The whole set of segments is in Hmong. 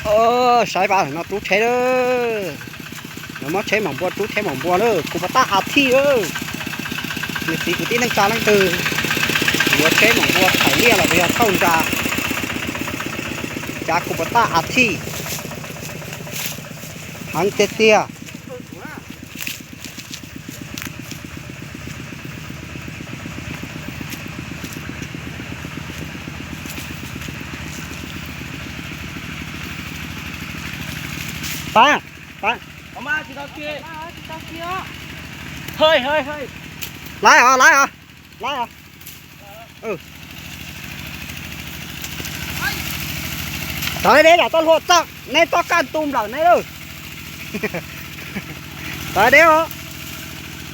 Saib pab no rub tsheb lawm. Lawv muab tsheb mam npua, rub tsheb mam npua lawm, kuv pas tab a thij lawm. Nws txiv kwv tij neej tsa leej twg yuav tsheb mam npua thauj liaj los yog thauj nra, cav kuv pas tab a thij heev tiag tiag. Pab, pab. Laiv os, laiv os, laiv os. Tov deb los toj hlua txog, neb txoj kaj tu nplawm neb lawm. Tov deb os,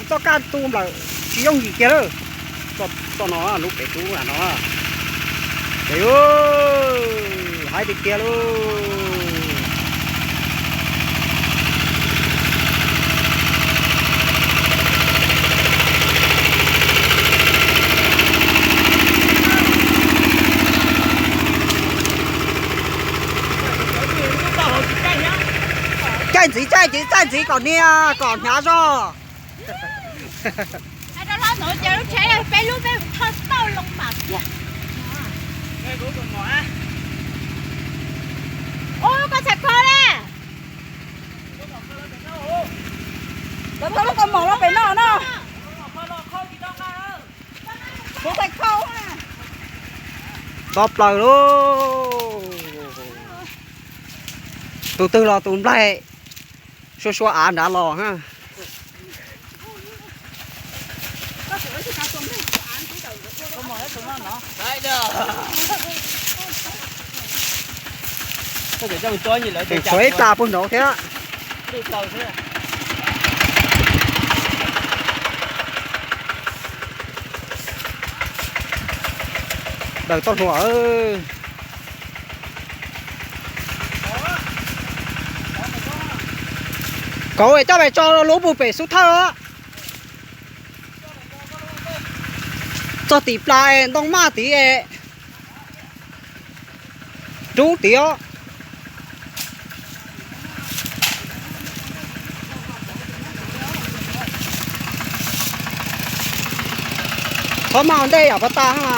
txoj kaj tu nplawm tsis yooj yim kiag lawm. Txoj no lub pem tub no, ces haib tiag tiag lauj. Caij ntxiv, caij ntxiv, caij ntxiv kom nias kom hnyav zog. Rau hlob ntawd ces lub tsheb peb lub peb thoj tauj loo mam kiag. Ub, koj txhais kho le. Lawv thau lub kaus mom los pem no no. Txog plaws lauj. Tus twg los tus nplaig sua sua av nrad los na. Tseem tshuav ib plag puag nraud thiab. Daws toj hluas. Kauv es coj pem tso lub puag pem xub thawj os. Txog tim plas ntoo maj tid es rub tid os. Qhov maj ua ntej yam pov tas na.